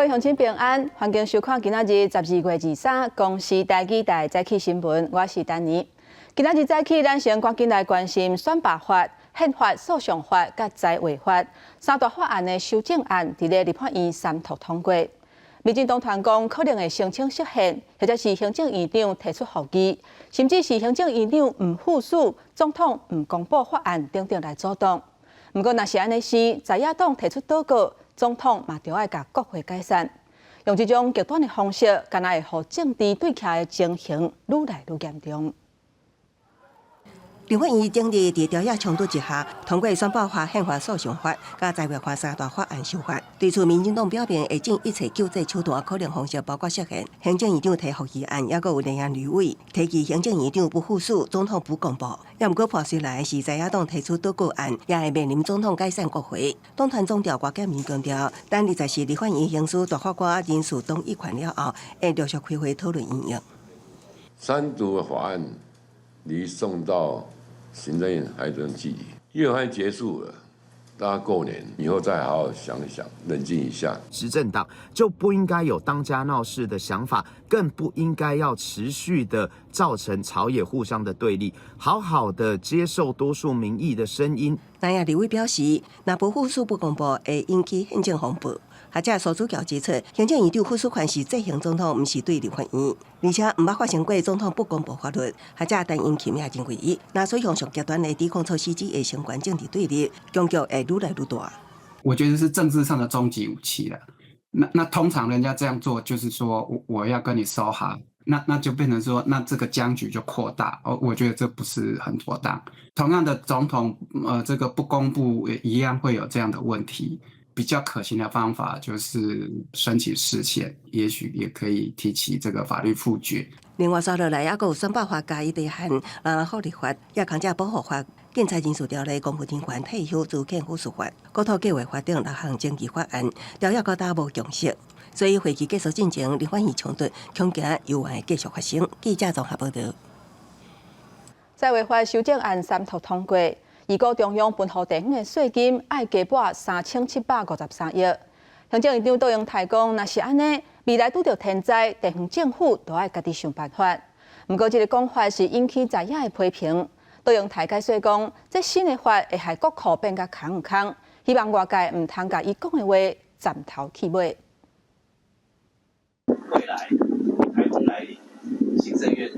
位鄉親平安，歡迎收看今仔日12月23公視台語台早起新聞，我是丹妮。今仔日早起，咱先趕緊來關心選罷法、憲法訴訟法佮災劃法三大法案的修正案，佇咧立法院三讀通過。民進黨團講可能會申請釋憲，或者是行政院長提出覆議，甚至是行政院長毋副署、總統毋公布法案等等來阻擋。毋過，若是按呢時，在野黨提出倒閣，總統嘛著愛共國會解散，用這種極端的方式，敢若會予政治對徛的情形愈來愈嚴重。立法院頂日佇朝野衝突之下，通過選罷法、憲法訴訟法、佮災劃法三大法案修法。對此，民進黨表明會盡一切救濟手段，可能方式包括釋憲、行政院長提覆議案，抑閣有藍營立委提議行政院長不副署、總統不公布。抑毋過破水來是在野黨提出倒閣案，也會面臨總統解散國會。黨團總召郭建明強調，等24立法院行使大法官人事動議權了後，會陸續開會討論因應。三讀的法案離送到行政院還有段距離，1月份結束了，大家過年以後再好好想一想，冷靜一下。執政黨就不應該有當家鬧事的想法，更不應該要持續的造成朝野互相的對立，好好的接受多數民意的聲音。藍營立委表示，若不副署不公布，會引起憲政風暴。學者蘇主教指出，行政院長副署權是制衡總統，毋是對立法院，而且毋捌發生過總統不公布法律。學者陳英琴也認為，若採用上極端的抵抗措施，只會升懸政治對立，僵局會愈來愈大。我覺得是政治上的終極武器了。那通常人家這樣做，就是說我要跟你說哈，那就變成說，那這個僵局就擴大。哦，我覺得這不是很妥當。同樣的，總統這個不公布也一樣會有這樣的問題。比較可行的方法就是申請釋憲，也許也可以提起這個法律複決。另外，紲落來抑閣有選罷法加一項人口福利法、也康者保護法、警察人事條例、公務人員退休資遣撫恤法、國土計劃法等六項爭議法案，朝野高達無共識，所以會期結束進前，立法院衝突恐驚猶原會繼續發生。記者綜合報道。災劃法修正案三讀通過，預估中央分予地方的稅金愛加撥3753億。行政院長卓榮泰講，若是按呢，未來拄著天災，地方政府都愛家己想辦法。毋過，這个講法是引起在野的批評。卓榮泰解釋講，這新的法會害國庫變較空空，希望外界毋通共伊講的話斬頭去尾。未來颱風來臨，行政院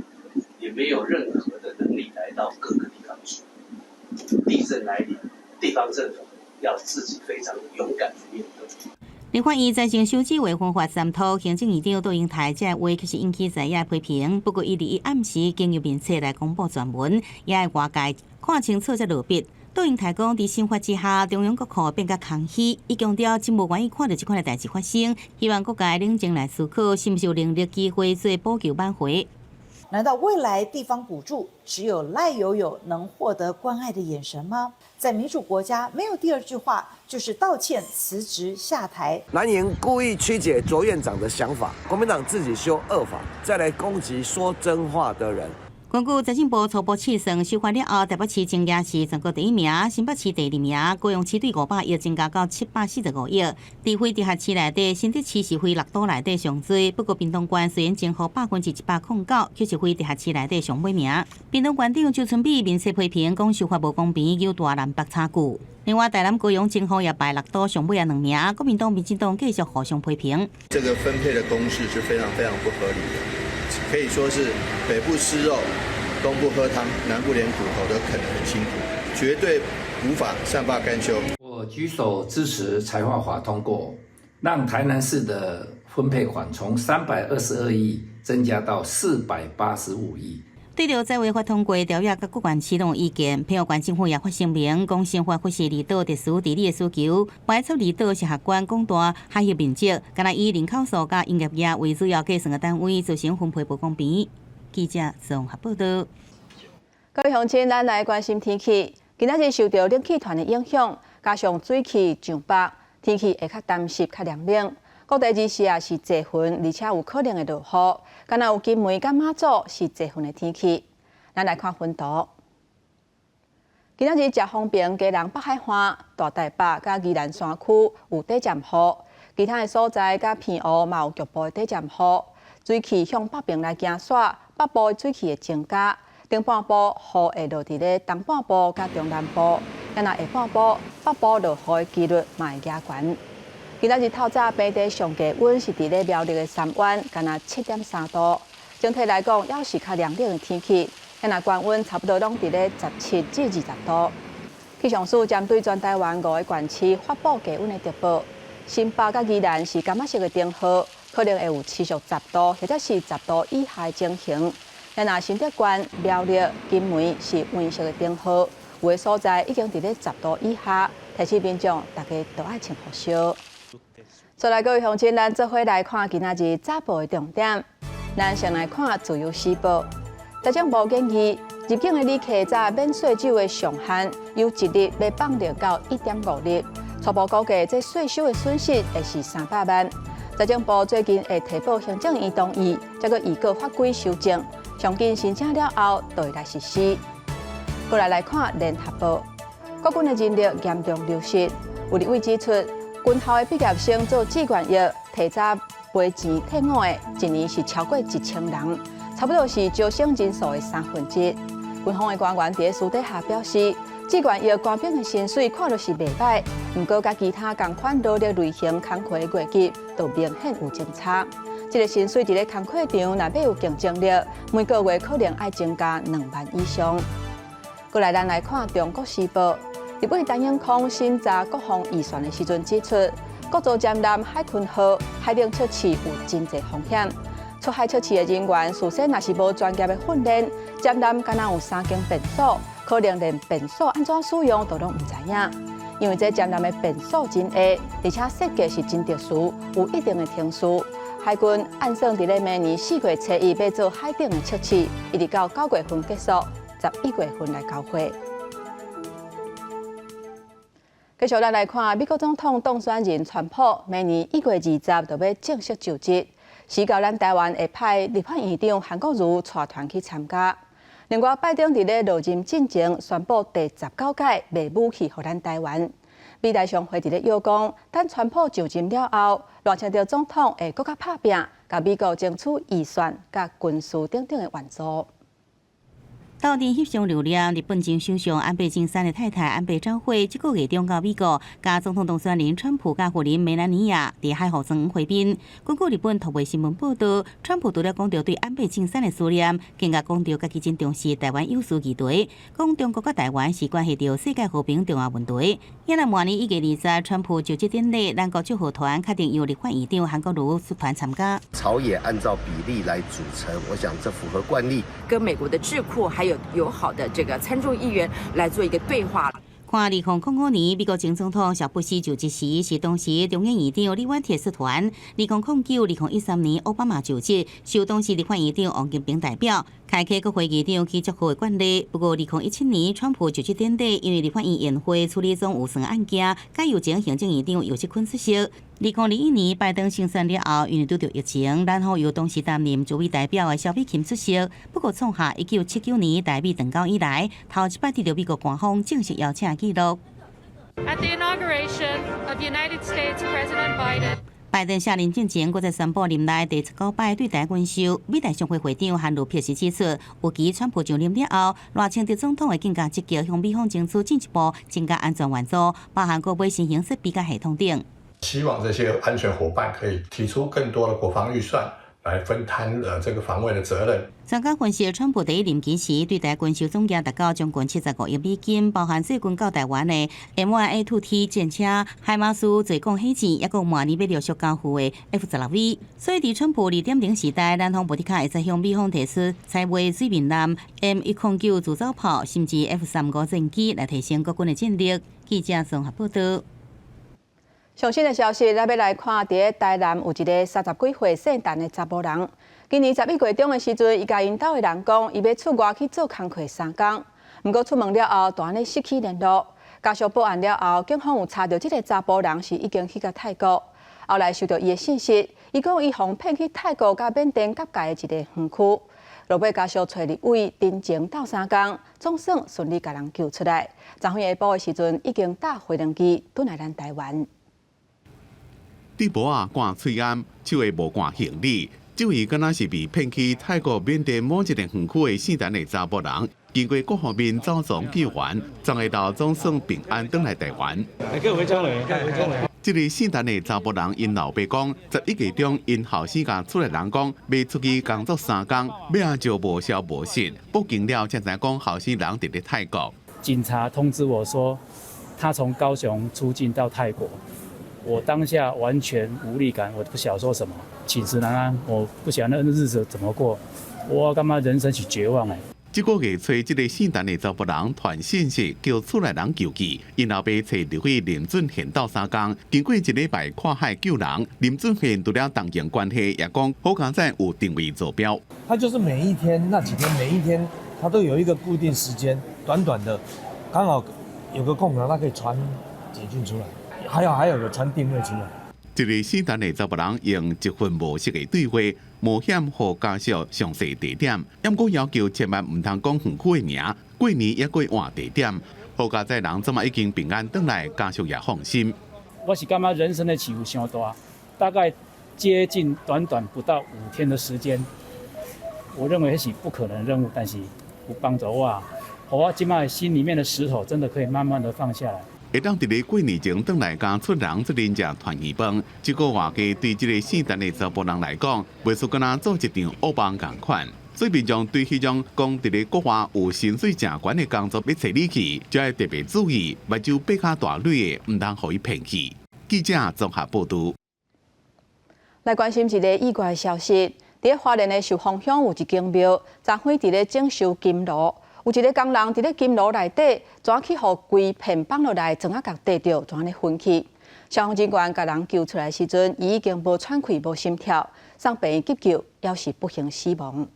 也沒有任何的能力來到各個地方去。地震來臨，地方政府要自己非常勇敢的面對。立法院贊成修正劃分法三讀，行政院長卓榮泰這話確實引起在野批評。不過，伊佇伊暗時經由面冊來公布全文，也愛外界看清楚才落筆。卓榮泰講，佇新法之下，中央國庫變較空虛。伊強調，真無願意看著這款的代誌發生，希望各界冷靜來思考，是毋是有能力機會做補救挽回。難道未來地方補助只有賴友友能獲得關愛的眼神嗎？在民主國家，沒有第二句話，就是道歉、辭職、下台。藍營故意曲解卓院長的想法，國民黨自己修惡法，再來攻擊說真話的人。根據財政部初步試算，修法了後，台北市增加是全國第一名，新北市第二名，高雄市對500億增加到745億。佇非直轄市內底，新竹市是非六都內底上濟，不過屏東縣雖然增予109%，卻是非直轄市內底上尾名。屏東縣長周春米面冊批評講修法無公平，有大南北差距。另外，台南高雄增予也排六都上尾仔兩名，國民黨、民進黨繼續互相批評。這個分配的公式是非常非常不合理的，可以說是北部吃肉，東部喝湯，南部連骨頭都啃得很辛苦，絕對無法善罷甘休。我舉手支持財劃法通過，讓台南市的分配款從322億增加到485億。對著災劃法通過，朝野佮各縣市攏有意見，澎湖縣政府也發聲明，講新法忽視離島特殊地理的需求，排斥離島是轄管廣大海域面積，敢若以人口數佮營業額為主要計算的單位，造成分配無公平。記者綜合報道。各位鄉親，咱來關心天氣。今仔日受著冷氣團的影響，加上水汽上北，天氣會較乾濕、較涼冷。各地二四啊是濟雲，而且有可能會落雨。敢若有金門佮馬祖是濟雲的天氣。咱來看雲圖。今仔日遮風平，基隆北海岸、大台北佮宜蘭山區有短暫雨。其他的所在佮澎湖嘛有局部的短暫雨，水汽向北爿來行徙，北部的水汽會增加。頂半晡雨會落佇咧東半部佮中南部，若下半晡北部落雨的機率嘛會加懸。今仔日透早平地上低溫是佇咧苗栗的三灣，干焦7.3度。整體來講，猶是較涼冷的天氣。若高溫差不多攏佇咧17至20度。氣象署針對全台灣五个縣市發布低溫的特報，新北佮宜蘭是柑仔色的燈號，可能會有持續十度或者是十度以下的情形。若新竹縣、苗栗、金門是黃色的燈號，有的所在已經佇咧十度以下，提醒民眾大家都愛穿厚衫。再來各位鄉親，咱做伙來看今仔日早報的重點。咱先來看《自由時報》，財政部建議入境的旅客早免稅酒的上限由1日欲放寬到1.5日，初步估計這稅收的損失會是300萬。財政部最近會提報行政院同意，再閣依據法規修正，上緊申請了後就會來實施。過來來看《聯合報》，國軍的人力嚴重流失，有立委指出，軍校的畢業生做志願役，提早賠錢退伍的，一年是超過1000人，差不多是招生人數的1/3。軍方的官員佇私底下表示，志願役官兵的薪水看著是袂䆀，毋過佮其他仝款勞力類型工課的月給，就明顯有真差。這个薪水佇咧工課場若欲有競爭力，每個月可能愛增加2萬以上。過來，咱來看《中國時報》，立委陳永康審查國防預算的時陣指出，國造潛艦海鯤號海頂測試有真濟風險。出海測試的人員事先若是無專業的訓練，潛艦敢若有三間變數，可能連變數按怎使用都攏毋知影。因為這潛艦的變數真大，而且設計是真特殊，有一定的程序。海軍按算佇咧明年4月初1欲做海頂的測試，一直到9月份結束，11月份來交貨。繼續咱來看美國總統當選人川普，明年1月20就欲正式就職。時到咱台灣會派立法院長韓國瑜帶團去參加。另外，拜登佇咧落任進前宣布第19改賣武器予咱台灣。美台商會佇咧約講，等川普就任了後，賴清德總統會閣較拍拚，共美國爭取預算佮軍事等等的援助。鬥陣翕相留念，日本前首相安倍晉三的太太安倍昭惠，這個月中到美國，佮總統當選人川普佮夫人梅蘭妮亞佇海湖莊園會面。根據日本讀賣新聞報導，川普除了講著對安倍晉三的思念，更加講著家己真重視台灣有事議題，講中國佮台灣是關係著世界和平重要問題。今仔明年1月20，川普就職典禮，咱國祝賀團確定由立法院長韓國瑜率團參加。朝野按照比例來組成，我想這符合慣例。跟美國的智庫還有友好的這個參眾議員來做一個對話。看2005年，美國前總統小布希就職時，是當時眾議院長李婉鐵率團。2009、2013年，奧巴馬就職，受當時立法院長王金平代表，開啟國會議長去祝賀的慣例。不過，2017年，川普就職典禮，因為立法院延會處理總預算案件，改由前行政院長游錫堃出席。2021年，拜登勝選了後，因為拄著疫情，然後由當時擔任駐美代表的蕭美琴出席。不過，創下1979年台美斷交以來，頭一擺得著美國官方正式邀請記錄。 At the inauguration of United States President Biden. 拜登卸任進前，閣再宣布任內第十九擺對台軍售。美台商會會長韓魯珀斯指出，預期川普上任了後，賴清德總統會更加積極向美方爭取進一步增加安全援助，包含購買新型設備佮系統等。希望這些安全夥伴可以提出更多的國防預算，來分攤這個防衛的責任。專家分析，川普第一任期時對台軍售總額達到將近75億美金，包含最近到台灣的 M1A2T 戰車、海馬斯墜降火箭，抑閣明年欲陸續交付的 F-16V。所以，佇川普2.0時代，咱方無的確會使向美方提出採買水面艦 M109自走炮，甚至 F-35戰機來提升國軍的戰力。記者綜合報導。上新的消息，咱欲來看，佇咧台南有一个30幾歲姓陳的查埔人。今年11月中的時陣，伊共𪜶兜的人講，伊欲出外去做工課三工。毋過出門了後，就按呢失去聯絡。家屬報案了後，警方有查著這个查埔人是已經去到泰國。後來收著伊的信息，伊講伊予騙去泰國佮緬甸結界的一个園區。落尾家屬揣立委陳情鬥相共，總算順利共人救出來。昨昏下晡的時陣，已經搭飛行機轉來咱台灣。豬婆仔掛喙罨，手下無掛行李，這位敢若是被騙去泰國緬甸某一個園區的姓陳的查埔人，經過各方面走傱救援，昨下晝總算平安轉來台灣。這个姓陳的查埔人，𪜶老爸講，11月中，𪜶後生共厝內人講，欲出去工作3工，尾仔就無消無息。報警了，才知講後生人佇咧泰國。警察通知我說，他從高雄出境到泰國，我當下完全無力感，我不曉得說什麼，寢食難安，我不曉得那日子怎麼過，我感覺人生是絕望誒。這個月初，這个姓陳的查埔人傳信息叫厝內人救去，𪜶老爸揣立委林俊憲鬥相共，經過一禮拜跨海救人，林俊憲除了同情關係，也講好佳哉有定位座標。他就是每一天那幾天，每一天他都有一個固定時間，短短的，剛好有個空檔，他可以傳簡訊出來，還有個傳定位出來。這个姓陳的查埔人用一份模式的對話，冒險予家屬詳細地點，毋過要求千萬毋通講園區的名，過年猶閣換地點。好佳哉人這馬已經平安轉來，家屬也放心。我是感覺人生的起伏傷大，大概接近短短不到5天的時間，我認為是不可能的任務，但是有幫助我，我這擺心裡面的石頭真的可以慢慢的放下來。會當佇咧過年前轉來共厝人做陣食團圓飯，這個話題對這个姓陳的查埔人來講，袂輸敢若做一場噩夢仝款。所以民眾對彼種講佇咧國外有薪水誠懸的工作欲揣你去，就愛特別注意，目睭擘較大蕊的，毋通予伊騙去。記者綜合報導。來關心一个意外消息，佇花蓮的壽豐鄉有一間廟，昨昏佇咧整修金爐，有一个工人佇咧金爐內底，怎去予規片放落來，磚仔共硩著，就按呢昏去。消防人員共人救出來時陣，伊已經無喘氣、無心跳，送病院急救，猶是不幸死亡。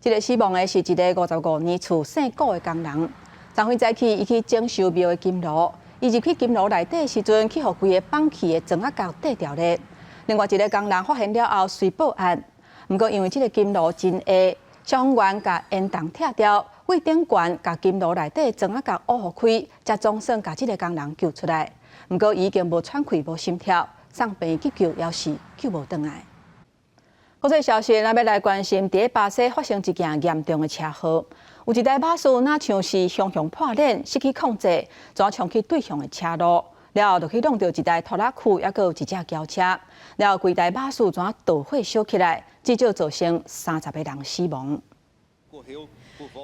這个死亡的是一个55年厝姓顧的工人。昨昏早起，伊去整修廟的金爐，伊入去金爐內底時陣，去予規个放去的磚仔共硩著咧。另外一个工人發現了後，隨報案。毋過因為這个金爐真矮，消防員共煙筒拆掉，對頂懸共金爐內底磚仔共挖開，才總算共這个工人救出來。毋過伊已經無喘氣、無心跳，送病院急救，猶是救無轉來。國際消息，咱欲來關心，佇巴西發生一件嚴重的車禍，有一台巴士若像是雄雄破鏈，失去控制，怎衝去對向的車路，了後就去挵著一台拖拉庫，猶閣有一隻轎車，了後規台巴士怎著火燒起來，至少造成30個人死亡。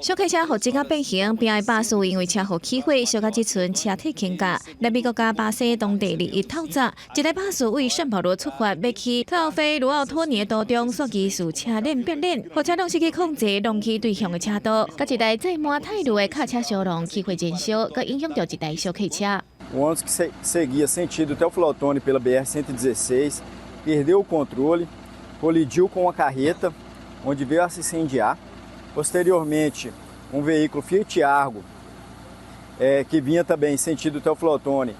小客車予擠甲變形，邊的巴士因為車禍起火，燒甲這陣車體傾軋。南美國家巴西當地日一透早，一台巴士對聖保羅出發，欲去特奧菲盧奧托尼的途中，煞技術車鏈變鏈，予車輛失去控制，撞去對向的車道，佮一台載滿鐵路的卡車相撞，起火燃燒，閣影響著一台小客車。 O ônibus que seguia sentido Teófilo Otoni pela BR-116 perdeu o controle, colidiu com uma carreta, onde veio a se incendiar. Posteriormente, um veículo Fiat Argo, que vinha também sentido Teófilo Otoni.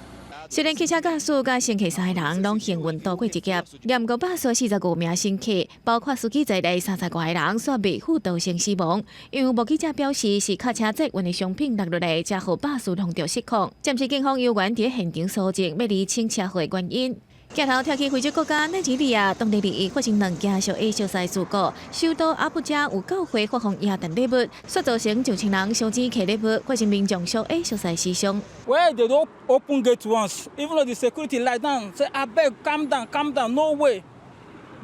雖然汽車駕駛佮乘客三个人攏幸運渡過一劫，毋過巴士45名乘客，包括司機在內30外个人，煞未赴造成死亡。因為目擊者表示，是卡車載運的商品落落來，才予巴士弄著失控。暫時警方有緣佇現場搜證，欲釐清車禍原因。鏡頭跳去非洲國家奈及利亞，當地日發生兩件小下相似事故。首都阿布加有教會發放耶誕禮物，煞造成上千人相爭摕禮物，發生民眾相下相似死傷。 Where they don't open gate once, even though the security lie down, say abeg calm down, calm down, no way.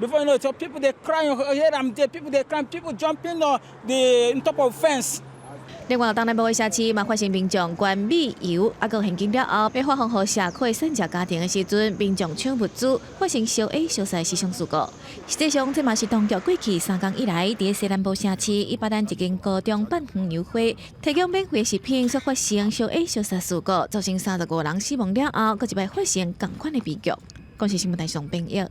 Before you know it, people they crying, here I'm there, people they crying, people jumping on the on top of fence. 另外，東南部的城市嘛發生民眾捐米油，啊，閣現金了後，欲發放予社區散食家庭的時陣，民眾搶物資，發生相下相似死傷事故。實際上，這嘛是當局過去3工以來，佇西南部城市伊巴丹一間高中辦園遊會，提供免費食品，煞發生相下相似事故，造成35人死亡了後，閣一擺發生仝款的悲劇。公視新聞台上編譯。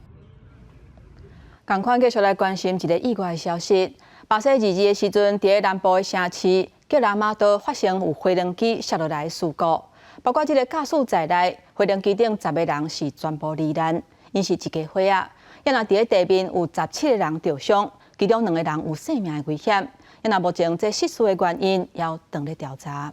仝款繼續來關心一个意外的消息。巴西22的時陣，佇南部的城市格拉馬多發生有飛輪機摔落來的事故，包括這个駕駛在內，飛輪機頂10個人是全部罹難，𪜶是一家伙仔。猶若佇咧地面有17個人著傷，其中兩個人有性命的危險。猶若目前這失事的原因，猶當咧調查。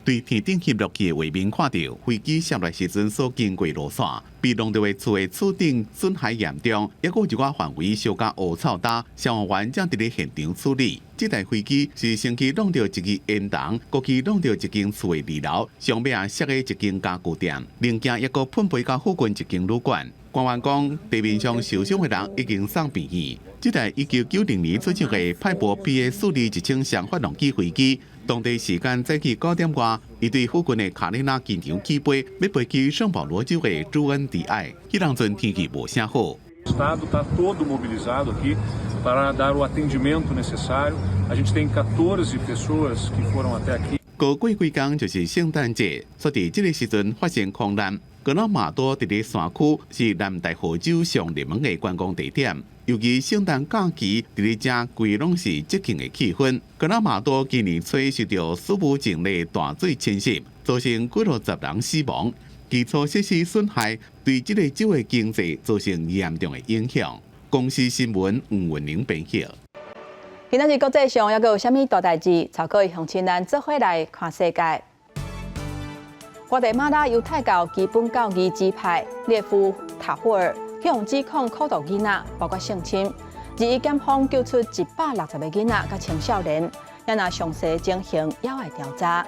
對天頂翕落去的畫面看著，飛機摔落時陣所經過路線，被弄著的厝的厝頂損害嚴重，抑閣有一寡範圍燒甲烏臭焦，消防員正佇咧現場處理。這台飛機是先去挵著一支煙囱，閣去挵著一間厝的二樓，上尾仔摔佇一間家具店，零件抑閣噴飛到附近一間旅館。官員講，地面上受傷的人已經送病院。這台1990年出廠的派珀 PA 4210雙發動機飛機，當地時間早起9點外，伊對附近的卡列納機場起飛，欲飛去聖保羅州的朱恩迪埃。彼當陣天氣無啥好。 Estado está todo mobilizado aqui para dar o atendimento necessário. A gente tem 14 pessoas que foram até aqui. 閣過幾工就是聖誕節，煞佇這个時陣發生空難。格拉馬多佇咧山區是南大河州上熱門的觀光地點，尤其聖誕假期佇咧遮規攏是節慶的氣氛。格拉馬多今年初受著史無前例大水侵襲，造成幾落十人死亡，基礎設施損害對這个州的經濟造成嚴重的影響。公視新聞吳文玲編譯。今仔日國際上猶閣有啥物大代誌？帶各位鄉親咱做伙來看世界。瓜地馬拉猶太教基本教義支派列夫塔霍爾去予指控苦毒囡仔，包括性侵。21檢方救出160個囡仔佮青少年，也若詳細進行野外調查。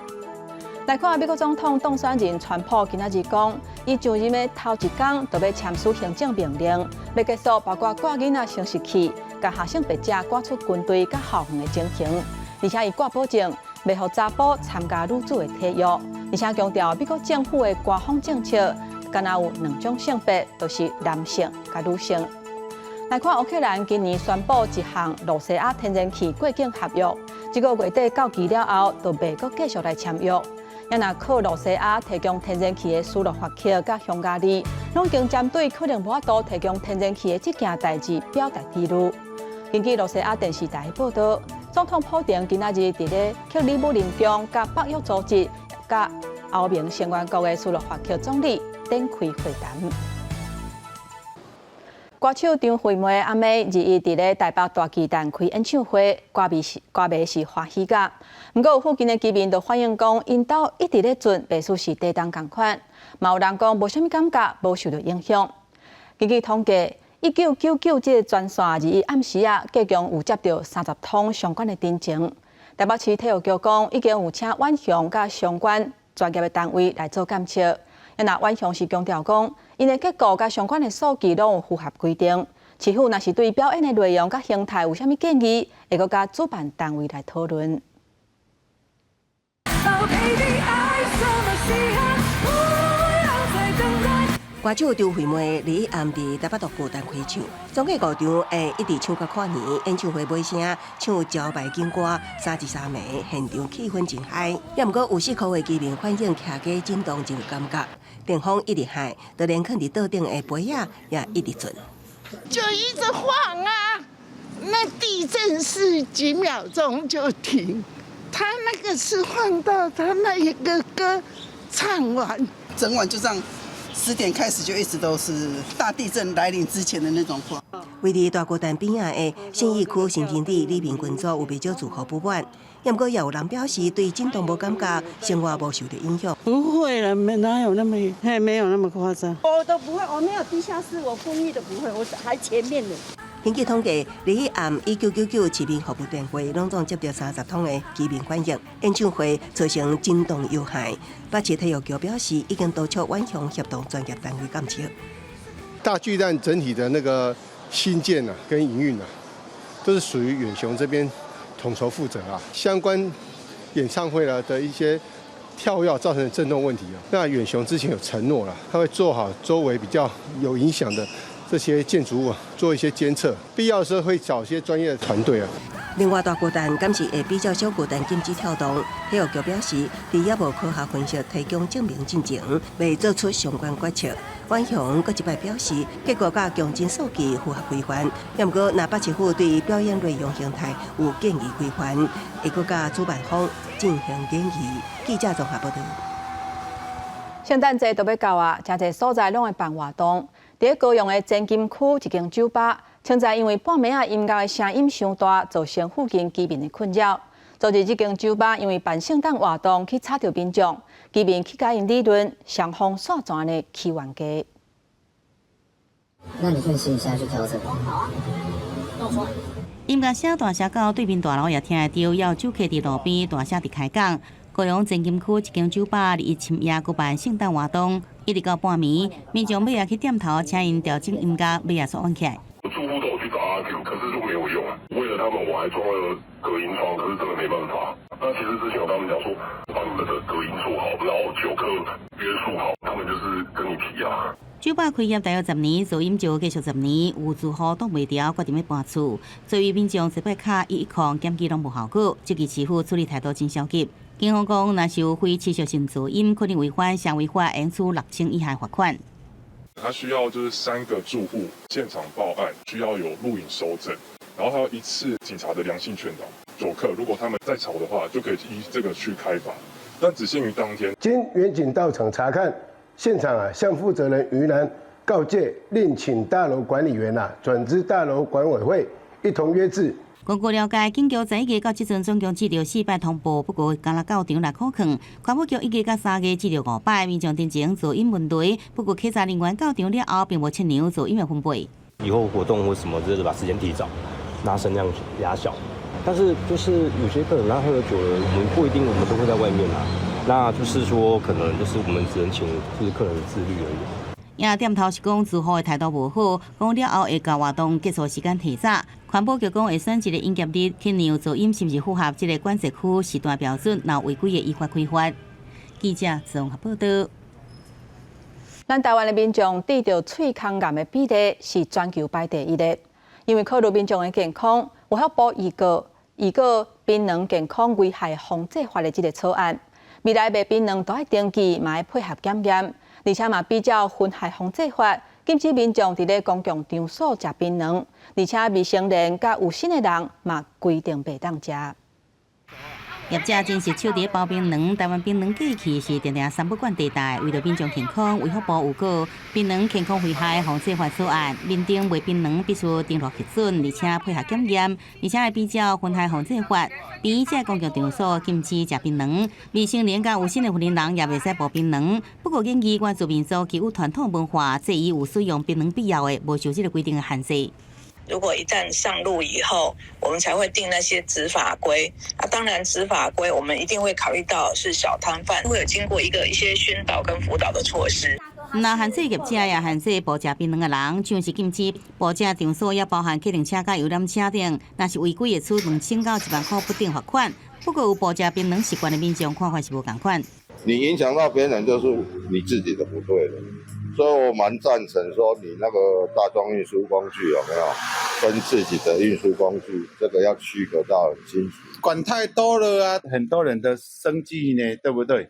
來看美國總統當選人川普今仔日講，伊上任的頭一工就欲簽署行政命令，欲結束包括割囡仔生殖器、共下性別者趕出軍隊佮校園的情形，而且伊掛保證袂予查埔參加女子的體育，而且強調美國政府的官方政策，敢若有兩種性別，就是男性佮女性。來看烏克蘭今年宣布一項露西亞天然氣過境合約，這個月底到期了後，就袂閣繼續來簽約。也若靠露西亞提供天然氣的斯洛伐克佮匈牙利，攏已經針對可能無法度提供天然氣的這件代誌表達疑慮。根據露西亞電視台報導，總統普丁今仔日佇咧克里姆林宮佮北約組織佮歐盟成員國的斯洛伐克總理展開會談。歌手張惠妹暗暝21佇咧台北大巨蛋開演唱會，歌迷是歡喜甲。毋過有附近的居民就反映講，𪜶兜一直咧震，袂輸是地動仝款。嘛有人講無啥物感覺，無受著影響。根據統計，1999這个專線21暗時啊，計共有接著30通相關的陳情。台北市體育局講，已經有請遠雄佮相關專業的單位來做檢測。若遠雄是強調講，𪜶的結構佮相關的數據攏有符合規定。市府若是對表演的內容佮形態有啥物建議，會閣佮主辦單位來討論。 Oh baby，愛什麼稀罕，不要再等待。歌手張惠妹21暗佇台北大巨蛋開唱，總計五場會一直唱到跨年。演唱會尾聲唱招牌警歌三一三暝，現場氣氛真 high。也毋過有四區的居民反映徛家震動真有感覺，電風一直響，就連囥佇桌頂的杯仔也一直震。就一直晃啊，那地震是幾秒鐘就停，他那個是晃到他那一個歌唱完，整晚就這樣，10點開始就一直都是大地震來臨之前的那種晃。位佇大巨蛋邊仔的信義區新天地里民群組有袂少住戶不滿，毋過也有人表示對震動無感覺，生活無受著影響。不會了，沒哪有那麼，嘿，沒有那麼誇張。我都不會，我沒有地下室，我公寓都不會，我還前面的。根據統計，21暗1999市民服務電話攏總接著30通的居民反映，演唱會造成震動有害。北市體育局表示，已經督促遠雄協同專業單位檢測。大巨蛋整體的那個興建啊，跟營運啊，都是屬於遠雄這邊統籌負責啊。相關演唱會啊的一些跳躍造成的震動問題啊，那遠雄之前有承諾了，他會做好周圍比較有影響的這些建築物啊，做一些監測，必要的時候會找一些專業的團隊啊。另外，大巨蛋敢是會比照小巨蛋禁止跳動？體育局表示，佇猶無科學分析提供證明進前，未做出相關決策。遠雄閣一擺表示，結構佮強震數據符合規範。毋過，若北市府對表演內容形態有建議規範，會閣佮主辦方進行研議。記者綜合報導。聖誕節就欲到啊，誠濟所在攏會辦活動。佇咧高雄的前金區一間酒吧，稱讚因為半暝仔音樂的聲音傷大，造成附近居民的困擾。昨日這間酒吧因為辦聖誕活動去吵著民眾，居民去共𪜶理論，雙方煞怎呢起冤家。那你訊息你現在去調整。音樂聲大聲到對面大樓也聽會著，猶有酒客佇路邊大聲佇開講。高雄前金區一間酒吧佇深夜舉辦聖誕活動，一直到半暝，民眾尾仔去店頭請𪜶調整音樂，尾仔煞怨起來。住戶都有去找阿 Q，可是就沒有用。為了他們，我還裝了隔音窗，可是真的沒辦法。那其實之前有跟他們講說，把你們的隔音做好，然後酒客約束好，他們就是跟你提啊。酒吧開業大約10年，噪音就繼續十年，有住戶擋袂牢，決定欲搬厝。所以民眾這擺敲110檢舉攏無效果，這個市府處理態度真消極。警方講，若是有非持續性噪音，可能違反社會法，應處6000以下罰款。他需要就是三個住戶現場報案，需要有錄影收證，然後還有一次警察的良性勸導。酒客如果他們再吵的話，就可以依這個去開罰，但只限於當天。經員警到場查看現場啊，向負責人於南告誡，另請大樓管理員啊轉知大樓管委會一同約制。根據了解，警局在1月到這陣總共接著四擺通報，不過敢若到場來可勸。環保局1月到3月接著五擺民眾陳情噪音問題，不過稽查人員到場了後，並無測量噪音的分貝。以後活動或什麼，就是把時間提早，拉聲量壓小。但是就是有些客人他喝了酒了，我們不一定我們都會在外面啊。那就是說，可能就是我們只能請就是客人自律而已。也店頭是講住戶的態度無好，講了後會共活動結束時間提早。環保局講會選一個營業日去量噪音是毋是符合這個管制區時段標準，若違規會依法開罰。記者綜合報道。咱台灣的民眾得著喙空癌的比例是全球排第一的，因為考慮民眾的健康，衛福部預告預告檳榔健康危害防制法的這个草案，未來賣檳榔都愛登記，嘛愛配合檢驗。而且嘛，比照薰害防制法，禁止民眾佇咧公共場所食檳榔，而且未成年佮有身的人嘛規定袂當食。業者真是手佇包檳榔，台灣檳榔過去是定定三不管地帶，為著民眾健康，衛福部有告檳榔健康危害防制法草案，面頂賣檳榔必須登錄核准，而且配合檢驗，而且會比照薰害防制法，比這公共場所禁止食檳榔，未成年佮有身的婦人也袂使包檳榔。不過建議原住民族具有傳統文化，這伊有使用檳榔必要的，無受這个規定的限制。如果一旦上路以後，我們才會定那些執法規。啊，當然執法規我們一定會考慮到是小攤販，會有經過一個一些宣導跟輔導的措施。毋但限制業者，也限制捕食檳榔的人，像是禁止捕食場所，也包含客運車佮遊覽車等，若是違規會處2000到1萬塊不等罰款。不過有捕食檳榔習慣的民眾看法是無仝款。你影響到別人，就是你自己的不對了。所以我蠻贊成說，你那個大眾運輸工具有沒有跟自己的運輸工具，這個要區隔到很清楚。管太多了啊，很多人的生計呢，對不對？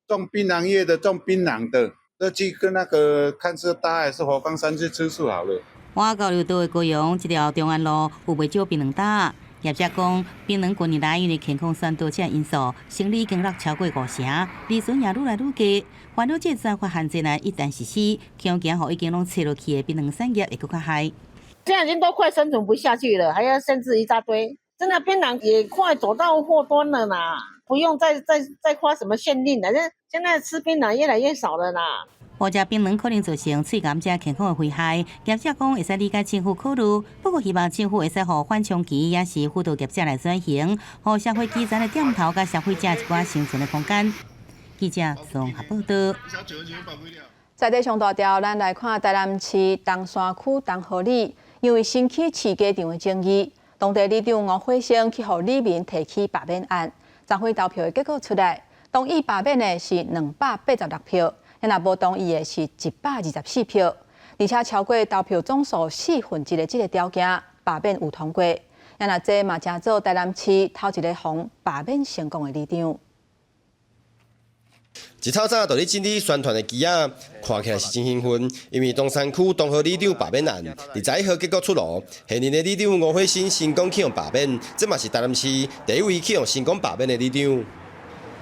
種檳榔葉的，種檳榔的，那去跟那個看是大還是佛光山去吃素好了。我交流道的高雄這條中安路有袂少檳榔擔，業者講，檳榔近年來因為健康宣導這因素，生理已經落超過五成，利潤也愈來愈低。煩惱這執法限制呢，一旦實施，恐驚予已經攏切落去的檳榔產業會閣較害。現在已經都快生存不下去了，還要限制一大堆，真的檳榔也快走到末端了啦，不用再發什麼限令了，現在吃檳榔越來越少了啦。捕食檳榔可能造成喙癌這健康的危害，業者講會使理解政府考慮，不過希望政府會使予緩衝期，也是輔導業者來轉型，予社會基層的店頭佮消費者一寡生存的空間。記者綜合報道。在地上大條，咱來看台南市東山區東河里，因為新起飼雞場的爭議，當地里長吳火生去予里民提起罷免案。昨昏投票的結果出來，同意罷免的是286票。若無同意的是124票，而且超過投票總數四分之一的這个條件，罷免有通過。若這嘛成做台南市頭一个予罷免成功的里長。一透早就咧整理宣傳的旗仔，看起來是真興奮，因為東山區東河里長罷免案，21號結果出爐，現任的里長吳火生成功去予罷免，這嘛是台南市第一位去予成功罷免的里長。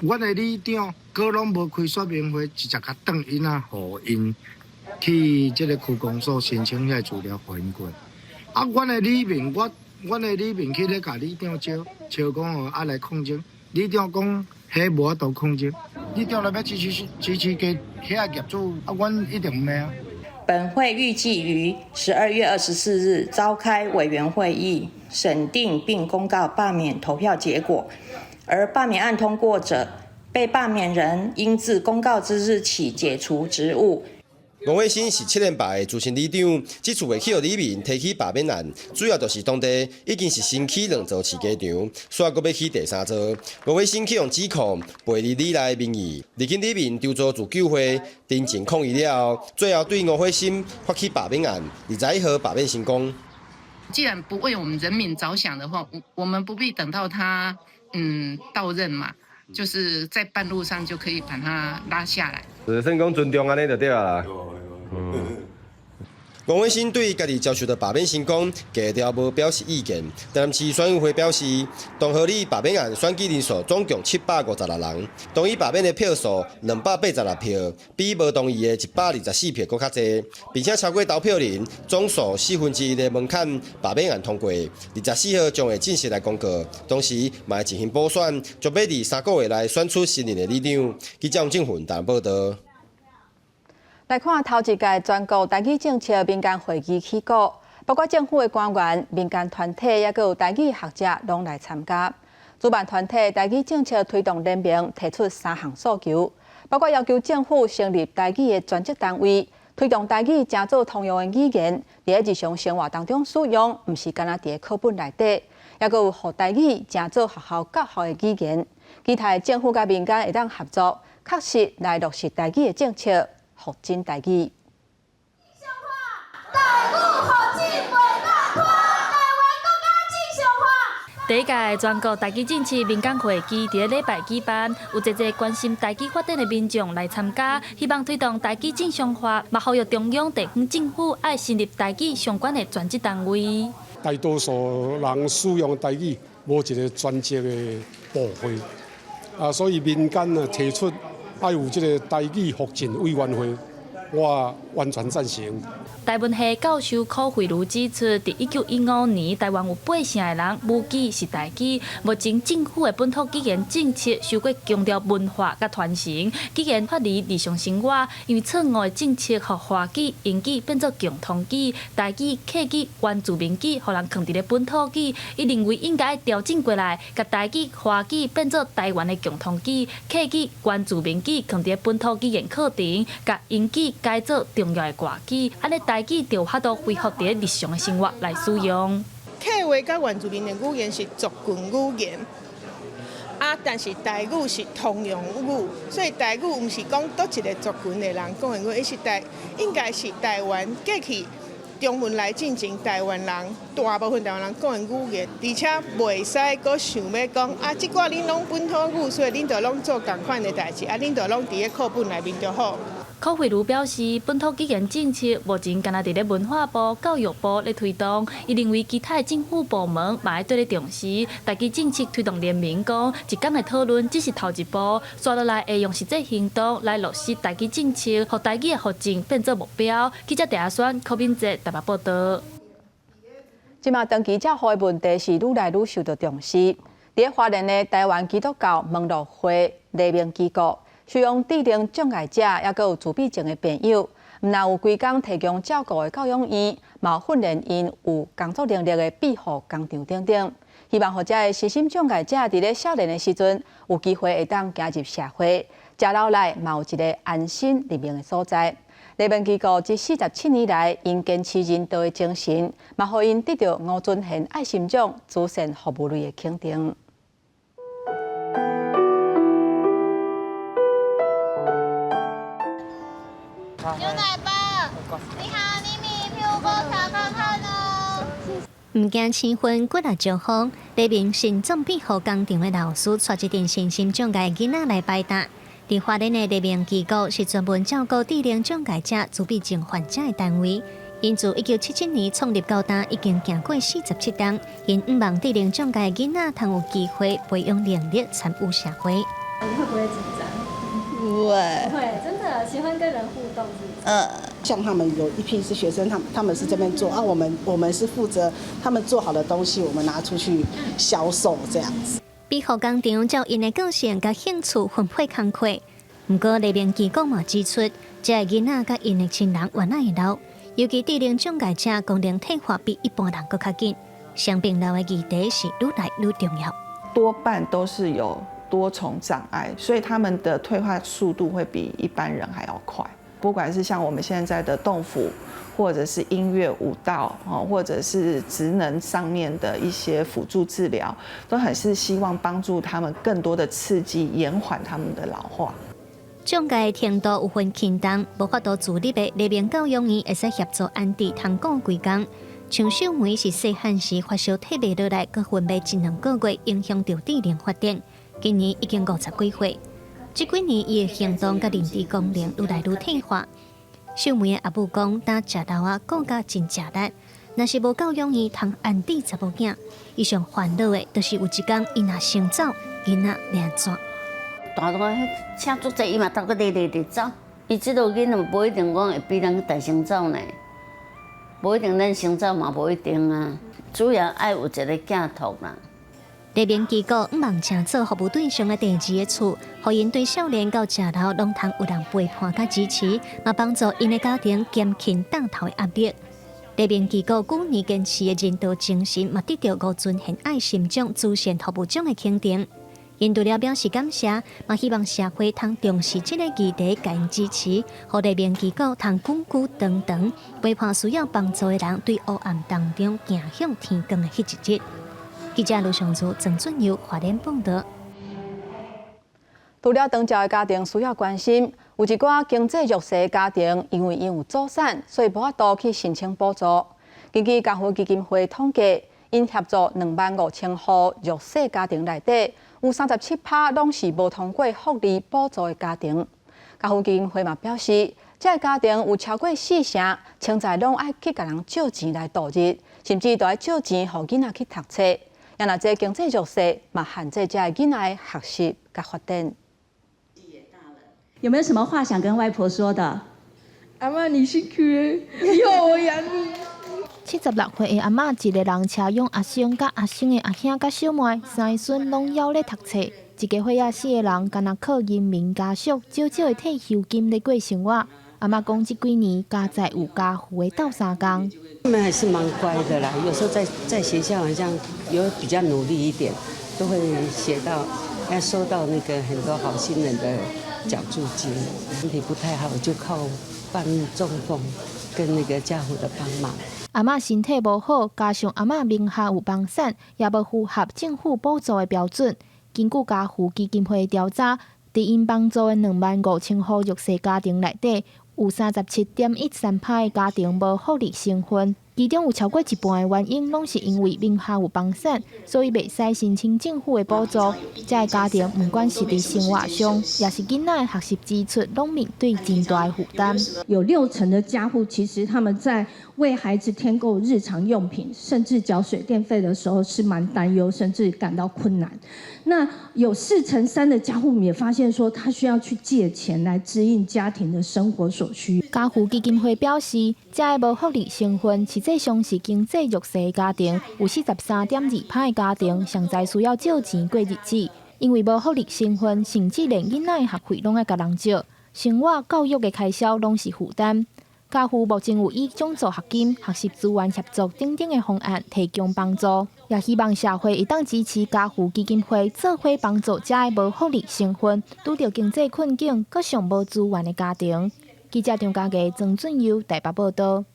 阮的里長閣攏無開說明會，直接共轉印仔，予𪜶去這个區公所申請遐資料，予𪜶過。啊，阮的里民，我阮的里民去咧共里長招，招講哦啊來抗爭，里長講彼無法度抗爭，里長若欲支持支持給遐業主，啊，阮一定毋免啊。本會預計於12月24日召開委員會議，審定並公告罷免投票結果。而罷免案通過者，被罷免人應自公告之日起解除職務。吳火生是七連敗的資深里長，這次會去予里民提起罷免案，主要就是當地已經是新起兩座飼雞場，煞閣欲起第三座。吳火生去予指控背離里內民意，入境里民籌組自救會陳情抗議了後，最後對吳火生發起罷免案，21號罷免成功。既然不為我們人民着想的話，我們不必等到他到任嘛，就是在半路上就可以把他拉下來。就是算講尊重按呢就對啦。吳火生對家己遭受著罷免成功，低調無表示意見。台南市選委會表示，東河里罷免案選舉人數總共756人，同意罷免的票數286票，比無同意的124票閣較濟，並且超過投票人總數1/4的門檻，罷免案通過。24號將會正式來公告，同時嘛會進行補選，將欲佇3個月內選出新任的里長。記者王正雲台南報導。來看頭一屆全國台語政策民間會議起鼓，包括政府的官員、民間團體，抑閣有台語學者攏來參加。主辦團體台語政策推動聯盟提出三項訴求，包括要求政府成立台語的專職單位，推動台語成做通用的語言，佇日常生活當中使用，毋是干焦佇課本內底，抑閣有予台語成做學校教學的語言。期待政府佮民間會當合作，確實來落實台語的政策。復振台語。台語復振袂當拖，台灣國家正常化。第一屆全國台語政策民間會議佇咧禮拜舉辦，有濟濟關心台語發展的民眾來參加，希望推動台語正常化，嘛呼籲中央地方政府愛成立台語相關的專職單位。大多數人使用台語，無一個專職的部會，啊，所以民間啊提出愛有這個台語復振委員會，我完全贊成。台文系教授柯惠如指出，佇1915年，台灣有8成的人母語是台語。目前政府的本土語言政策，傷過強調文化佮傳承，語言脫離日常生活，因為錯誤的政策，予華語、英語變做共通語，台語、客語、原住民語，予人囥佇咧本土語。伊認為應該調整過來，共台語、華語變做台灣的共通語，客語、原住民語囥佇咧本土語言課程，共英語改做重要的外語，按呢台語就有法度恢復佇咧日常的生活來使用。客話佮原住民的語言是族群語言，啊，但是台語是通用語，所以台語毋是講佗一个族群的人講的語，伊是台應該是台灣過去中文來進前台灣人大部分台灣人講的語言，而且袂使閣想欲講啊，這寡恁攏本土語，所以恁就攏做仝款的代誌，啊，恁就攏佇咧課本內面就好。柯惠如表示，本土語言政策目前干焦佇咧文化部、教育部咧推動，伊認為其他的政府部門嘛愛對咧重視。台語政策推動聯盟講，一工的討論只是頭一步，紲落來會用實際行動來落實台語政策，予台語的復振變做目標。記者鄭阿選、柯敏哲台北報導。這馬長期照護的問題是愈來愈受到重視。佇咧花蓮的台灣基督教門諾會黎明機構，收容智能障礙者，抑閣有自閉症的病友，毋但有規工提供照顧的教養院，嘛有訓練𪜶有工作能力的庇護工場等等，希望予遮的身心障礙者佇咧少年的時陣有機會會當行入社會，食老來嘛有一个安身立命的所在。黎明機構這47年來，𪜶堅持人道的精神，嘛予𪜶得著吳尊賢愛心獎慈善服務類的肯定。牛奶包，你好，你名票我查看看哦。毋驚氣氛，骨力招風，黎明心臟庇護工場的老師帶一陣身心障礙囡仔來擺搭。佇花蓮的黎明機構是專門照顧智能障礙者、自閉症患者的單位。𪜶自1977年創立到今，已經行過47冬。𪜶向望智能障礙囡仔通有機會培養能力，參與社會。你會不會緊張？不會。不會，真的喜歡跟人互動，是不是？嗯。像他們有一批是學生，他們是這邊做啊，我們是負責他們做好的東西，我們拿出去銷售這樣子。美護工場照𪜶的個性佮興趣分配工課，毋過黎明機構嘛指出，這个囡仔佮𪜶的親人越來會老，尤其智能障礙者功能退化比一般人閣較緊，傷病老的議題是愈來愈重要。多半都是有多重障礙，所以他們的退化速度會比一般人還要快。不管是像我們現在的動輔，或者是音樂舞蹈，或者是職能上面的一些輔助治療，都很是希望幫助他們更多的刺激，延緩他們的老化。障礙程度有分輕重，無法度自立的黎明教養院會使協助安置通顧規工。像秀梅是細漢時發燒退袂落來，閣昏迷一兩個月，影響著智能發展。今年已經50幾歲。這幾年伊的行動佮認知功能愈來愈退化。秀梅的阿母講，擔食老仔顧甲真食力，若是無教養院通安置查某囝，伊上煩惱的，就是有一工伊若先走，囡仔欲按怎？大大請足濟，伊嘛逐個日日日走。伊這個囡仔無一定講會比咱大聲走呢，無一定咱先走嘛，無一定啊。主要愛有一個寄託啦。黎明機構向望成做服務對象的第二个厝，予𪜶對少年到食老攏通有人陪伴佮支持，嘛幫助𪜶的家庭減輕擔頭的壓力。黎明機構舊年堅持的人道精神，嘛得著吳尊賢愛心獎慈善服務獎的肯定。𪜶除了表示感謝，嘛希望社會通重視這个議題，共𪜶支持，予黎明機構通久久長長陪伴需要幫助的人，對黑暗當中行向天光的彼一日。記者盧尚祖、鄭俊佑華聯報道。除了長照的家庭需要關心，有一寡經濟弱勢的家庭，因為𪜶有祖產，所以無法度去申請補助。根據家扶基金會統計，𪜶協助25,000戶弱勢家庭內底，有37%攏是無通過福利補助的家庭。家扶基金會嘛表示，這个家庭有超過四成，現在攏愛去共人借錢來度日，甚至都愛借錢予囡仔去讀冊。也若這經濟弱勢，嘛限制這个囡仔的學習佮發展。有沒有什麼話想跟外婆說的？阿嬤，你辛苦了，以後我養你。76歲的阿嬤一个人車養阿甥佮阿甥的阿兄佮小妹，三个孫攏猶咧讀冊。一家伙仔四个人，干焦靠人民家屬少少的退休金咧過生活。阿嬤講，這幾年佳哉有家扶的鬥相共。他們還是蠻乖的啦，有時候在學校好像有比較努力一點，都會寫到，要收到那個很多好心人的獎助金。身體不太好，就靠半中風跟那個家扶的幫忙。阿嬤身體無好，加上阿嬤名下有房產，也無符合政府補助的標準。根據家扶基金會調查，佇𪜶幫助的25,000戶弱勢家庭內底，有37.13%的家庭無福利成分，其中有超過一半的原因，攏是因為名下有房產，所以袂使申請政府的補助。這个家庭毋管是佇生活上，抑是囡仔的學習支出，攏面對真大的負擔。有六成的家戶其實他們在為孩子添購日常用品，甚至繳水電費的時候是蠻擔憂，甚至感到困難。那有4成3的家戶也發現說，他需要去借錢來支應家庭的生活所需。家扶基金會表示，這个無福利成分實際上是經濟弱勢的家庭，有43.2%的家庭上在需要借錢過日子，因為無福利成分，甚至連囡仔的學費攏愛共人借，生活教育的開銷攏是負擔。家扶目前有以獎助學金、學習資源協助等等的方案提供幫助，也希望社會會當支持家扶基金會做伙幫助這个無福利成分、拄著經濟困境、閣上無資源的家庭。記者張家傑、曾俊佑台北報道。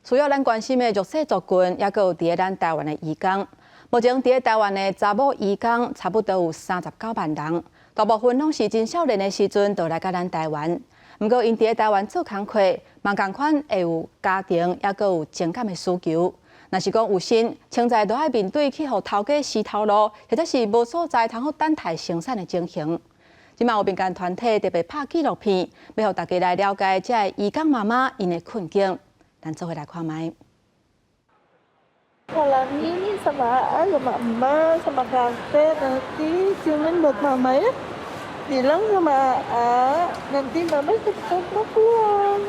需要咱關心的弱勢族群，抑閣有佇咧咱台灣的移工。目前佇咧台灣的查某移工差不多有39萬人，大部分攏是真少年的時陣就來到咱台灣。毋過，𪜶佇咧台灣做工課，嘛仝款會有家庭，抑閣有情感的需求。若是講有身，現在都愛面對去予頭家死頭路，或者是無所在通好等待生產的情形。這馬有民間團體特別拍紀錄片，欲予大家來了解這个移工媽媽𪜶的困境。咱做伙來看覓。 Malam ini sama Aa, sama emak, sama kakek nanti cuman buat mama ya. Bilang sama A, nanti mama cepat mau pulang.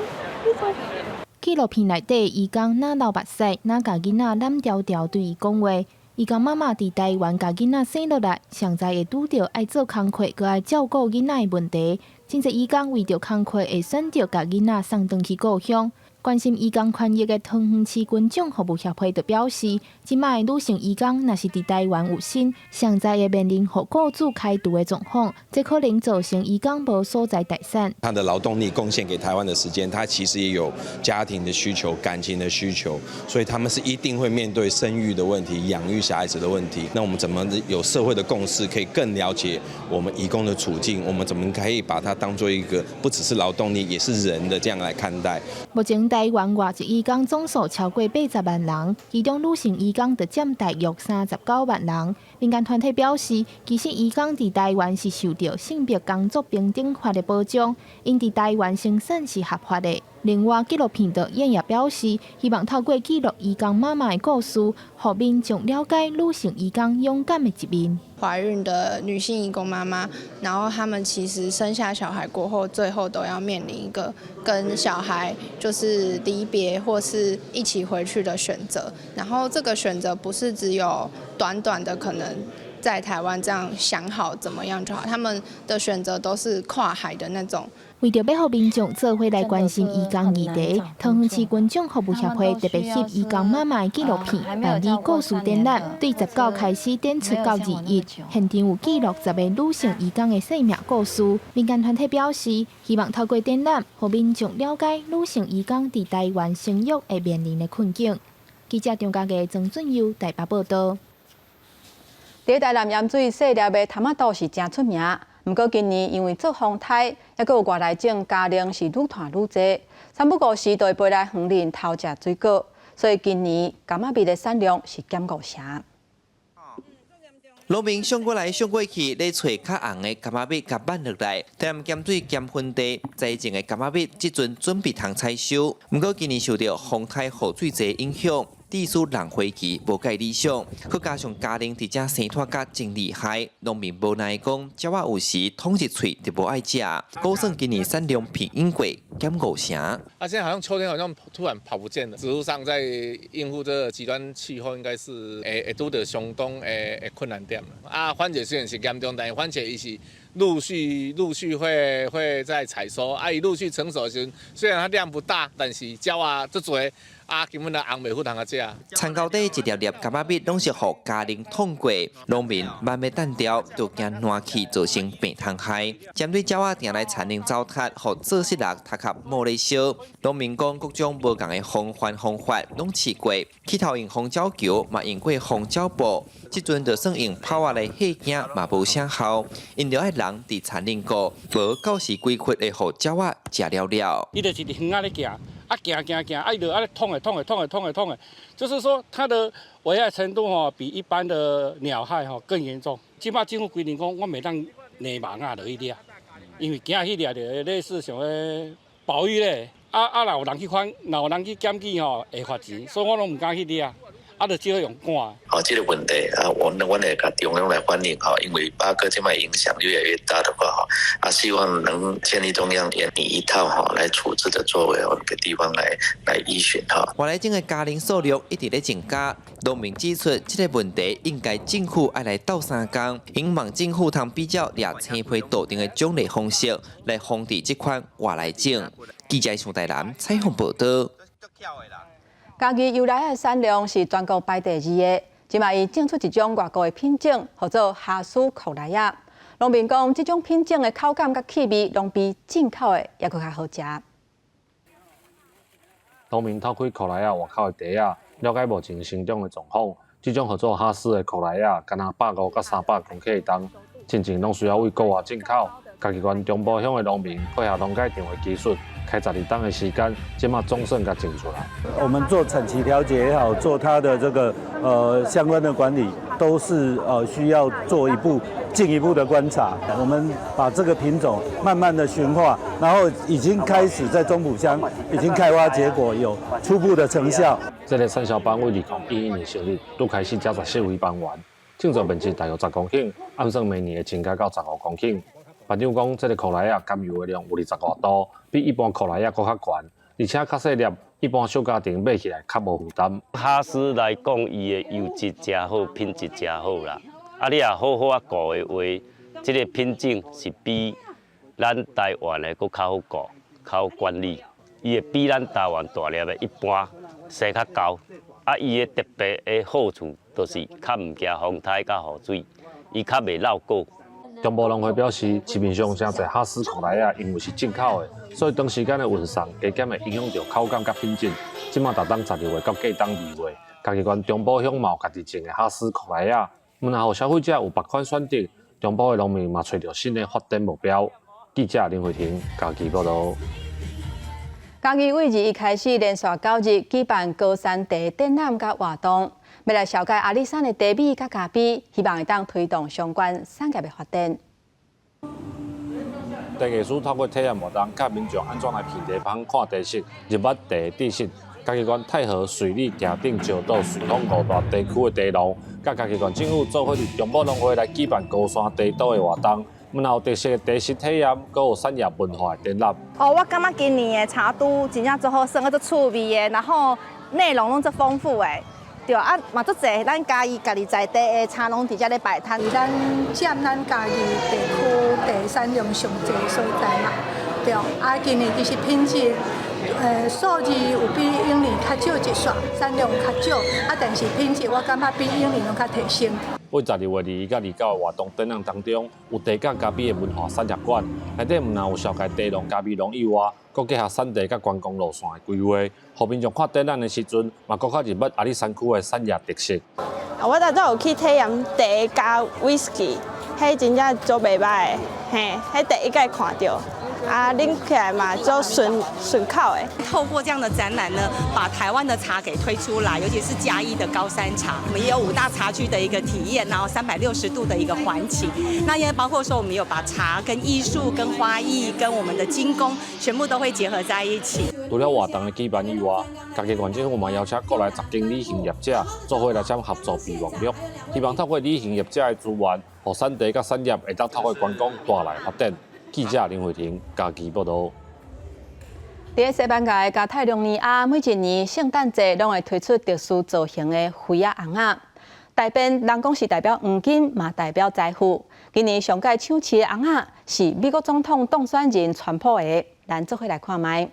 紀錄片內底，移工若流目屎，若共囡仔攬牢牢對伊講話。移工媽媽佇台灣共囡仔生落來，上在會拄著愛做工課，閣愛照顧囡仔的問題。真濟移工為著工課會選擇共囡仔送轉去故鄉。關心移工權益的桃園市群眾服務協會就表示，這擺的女性移工若是佇台灣有身，上在會面臨予雇主開除的狀況，這可能造成移工無所在待產。他的勞動力貢獻給台灣的時間，他其實也有家庭的需求、感情的需求，所以他們是一定會面對生育的問題、養育小孩子的問題。那我們怎麼有社會的共識，可以更了解我們移工的處境？我們怎麼可以把它當做一個不只是勞動力，也是人的這樣來看待？目前台灣外籍移工總數超過80萬人，其中女性移工就佔大約39萬人。民間團體表示，其實移工佇台灣是受著性別工作平等法的保障，𪜶佇台灣生產是合法的。另外，紀錄片導演也表示，希望透過記錄移工媽媽的故事，予民眾了解女性移工勇敢的一面。懷孕的女性移工媽媽，然後他們其實生下小孩過後，最後都要面臨一個跟小孩就是離別或是一起回去的選擇。然後這個選擇不是只有短短的可能在台灣這樣想好怎麼樣就好，他們的選擇都是跨海的那種。為著欲予民眾做伙來關心移工議題，桃園市群眾服務協會特別翕移工媽媽的紀錄片，辦理故事展覽，對19開始展出到21，現場有記錄10個女性移工的生命故事。民間團體表示，希望透過展覽，予民眾了解女性移工佇台灣生育會面臨的困境。記者張家傑、曾俊佑台北報導。佇台南鹽水細粒的潭仔肚是誠出名，毋過今年因為做風颱，抑閣有外來種佳寧是愈湠愈濟，三不五時就會飛來園林偷食水果，所以今年柑仔蜜的產量是減五成。農民上過來上過去，咧揣較紅的柑仔蜜共挽落來。台南鹹水鹹芬地栽種的柑仔蜜，這陣準備通採收。毋過今年受著風颱雨水濟影響，致使人花期無蓋理想，閣加上佳寧佇遮生湠甲真厲害，農民無奈講，鳥仔有時捅一喙就無愛食。估算今年產量平均過減五成。啊，現在好像秋天好像突然跑不見了。植物上在應付這個極端氣候，應該是會拄著相當的困難點。啊，番茄雖然是嚴重，但是番茄伊是陸續陸續會在採收，啊，伊陸續成熟時，雖然它量不大，但是鳥仔足濟。啊，根本就紅袂赴通啊食。田溝底一粒粒柑仔蜜攏是予佳寧捅過，農民慢欲等著，就驚爛去造成病蟲害。針對鳥仔定來田裡糟蹋，予做穡人頭殼冒咧燒。農民講各種無仝的防範方法攏試過，起頭用蜂鳥球，嘛用過防鳥布，這陣就算用炮仔來嚇驚，嘛無啥效。𪜶著愛人佇田裡顧，無到時規窟會予鳥仔食了了。伊就是佇園仔咧行。啊，行行行，啊，伊就按呢捅的捅的捅的捅的捅的，就是說它的危害程度吼，比一般的鳥害吼更嚴重。這擺政府規定講，我袂當粘網仔落去掠，因為驚去掠著類似像彼保育咧，啊啊，若有人去翻，若有人去檢舉吼，會罰錢，所以我攏毋敢去掠。啊，就只好用趕。好，這個問題啊，阮會共中央來反映哈，因為八哥這擺影響越來越大的話哈，啊，希望能建立中央研擬一套哈來處置的作為，給地方來依循哈。外來種的佳寧數量一直咧增加，農民指出這個問題應該政府愛來鬥相共，希望政府通比照掠青皮杜定的獎勵方式來防治這款外來種。記者上台南採訪報導。嘉義油梨的產量是全國排第二个，這擺伊種出一種外國的品種，號做哈斯箍來仔。農民講，這種品種的口感佮氣味，攏比進口的猶閣較好食。農民偷開箍來仔外口的袋仔，了解目前生長的狀況。這種號做哈斯的箍來仔，干焦150到300公克重，進前攏需要對國外進口。嘉義縣中埔鄉的農民配合農改場的技術，開12冬的時間，這馬總算共種出來。我們做產期調節也好，做它的這個相關的管理，都是需要做一步進一步的觀察。我們把這個品種慢慢的馴化，然後已經開始在中埔鄉已經開花結果，有初步的成效。這個產銷班為2011年成立，拄開始才14位班員，種植面積大約10公頃，按算明年會增加到15公頃。班長講，這个苦荞仔甘油的量有20外度，比一般苦荞仔閣較懸，而且較細粒，一般小家庭買起來較無負擔。哈斯來講，伊的油質誠好，品質誠好啦。啊，你若好好仔顧的話，這个品種是比咱台灣的閣較好顧、較好管理。伊會比咱台灣大粒的一般生較厚。啊，伊的特別的好處就是較毋驚風颱佮雨水，伊較袂落果。中部農會表示，市面上誠濟哈斯苦荞仔，因為是進口的，所以長時間的運送，加減會影響著口感佮品質。這馬逐冬12月到過冬2月，嘉義縣中埔鄉嘛有家己種的哈斯苦荞仔，毋但予消費者有別款選擇，中埔的農民嘛揣著新的發展目標。記者林慧婷嘉義報導。嘉義對21開始連續9日舉辦高山茶展覽佮活動，欲來紹介阿里山的茶美佮咖啡，希望會當推動相關產業的發展。茶藝師透過體驗活動，教民眾按怎來品茶芳、看茶色、入捌茶知識。嘉義縣太和水里徛頂石島瑞豐五大地區的茶農，佮嘉義縣政府做伙佇中部農會來舉辦高山茶都的活動。毋但有特色的茶室體驗，閣有產業文化的展覽。哦，我感覺今年的茶都真正足好耍，閣足趣味的，然後內容攏足豐富的。對啊，嘛足濟咱嘉義家己在地的茶農佇遮咧擺攤。咱佔咱嘉義地區茶產量上濟所在嘛，對。啊，今年其實品質，數字有比往年較少一撮，產量較少，啊，但是品質我感覺比往年攏較提升。對12月21到29的活動展覽當中，有茶佮咖啡的文化產業館，內底毋但有紹介茶農、咖啡農以外，閣結合產地佮觀光路線的規劃，予民眾看展覽的時陣，嘛閣較入捌阿里山區的產業特色。我頭拄有去體驗茶加威士忌，彼真正足袂䆀的，嘿，彼第一擺看著。啊，啉起來嘛，足順順口的。透過這樣的展覽呢，把台灣的茶給推出來，尤其是嘉義的高山茶，我們也有五大茶區的一個體驗，然後360度的一個環景。那也包括說，我們有把茶跟藝術、跟花藝、跟我們的金工，全部都會結合在一起。除了活動的舉辦以外，嘉義縣政府嘛邀請國內10間旅行業者做伙來簽合作備忘錄，希望透過旅行業者的資源，予產地佮產業會當透過觀光帶來發展。記者林慧婷嘉義報導。佇西班牙佮加泰隆尼亞，每一年聖誕節攏會推出特殊造型的花仔尪仔。大便人講是代表黃金，嘛代表財富。今年上蓋搶市的尪仔是美國總統當選人川普的，咱做伙來看覓。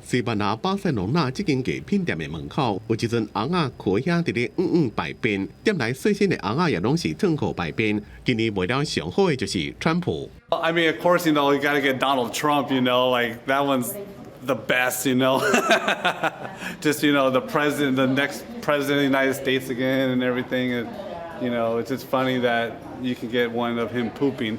西班牙巴塞隆納這間藝品店的門口有一尊尪仔，跍遐佇咧嗚嗚排便。店內細身的尪仔也攏是褪褲排便。今年賣了上好的就是川普。 I mean, of course, you gotta get Donald Trump, like that one's the best. Just, the president, the next president of the United States again and everything. And, it's just funny that you can get one of him pooping.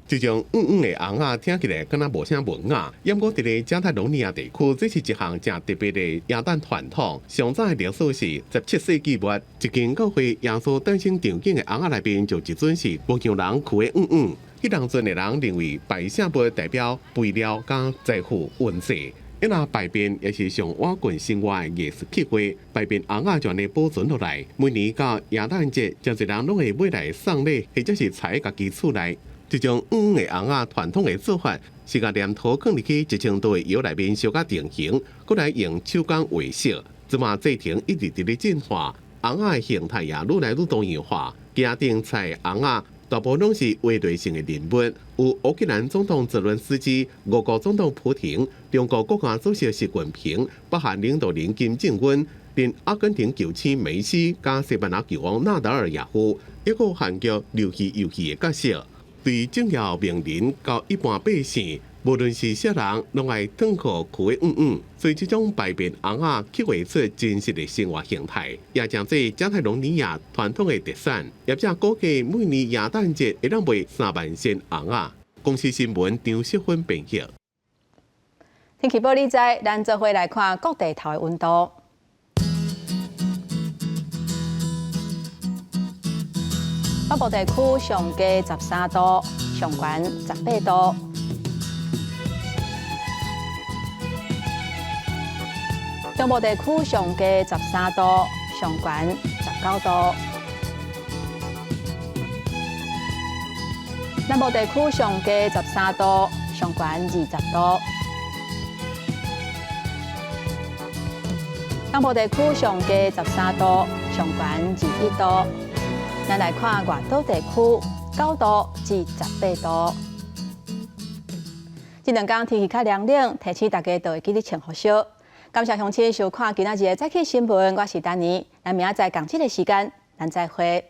這種嗚嗚的尪仔聽起來敢若無啥文雅，毋過佇咧加泰隆尼亞地區，這是一項誠特別的耶誕傳統。上早的歷史是17世紀末，一間教會耶穌誕生場景的尪仔內面，就一尊是牧羊人跍的嗚嗚。彼當陣的人認為排泄物代表肥料佮財富運勢，因而排便也是上倚近生活的藝術刻畫。排便尪仔就按呢保存落來，每年到耶誕節，誠濟人攏會買來送禮，或者是藏佇家己厝內。這種嗚嗚的尪仔傳統的做法，是共黏土囥入去1000度的窯內面燒甲定型，閣來用手工畫色。這馬製程一直佇咧進化，尪仔的形態也愈來愈多樣化。家頂菜尪仔大部分攏是畫類型的人物，有烏克蘭總統澤倫斯基、俄國總統普廷、中國國家主席習近平、北韓領導人金正恩，連阿根廷球星梅西佮西班牙球王納達爾也有，抑閣有韓劇魷魚遊戲的角色。對重要名人到一般百姓，無論是啥人，攏愛褪褲跍的嗚嗚。所以這種排便尪仔刻畫出真實的生活形態，也成做加泰隆尼亞傳統的特產。業者估計每年耶誕節會當賣3萬身尪仔。公視新聞張淑芬編譯。天氣報你知，咱做伙來看各地頭的溫度。北部地區上低13度，上懸18度。中部地區上低13度，上懸19度。南部地區上低13度，上懸20度。東部地區上低13度，上懸21度。咱來看外島地區，9度至18度。這兩工天氣較涼冷，提醒大家都會記得穿厚恤。感謝鄉親收看今仔日的早起新聞，我是丹妮，咱明仔載仝這个時間，咱再會。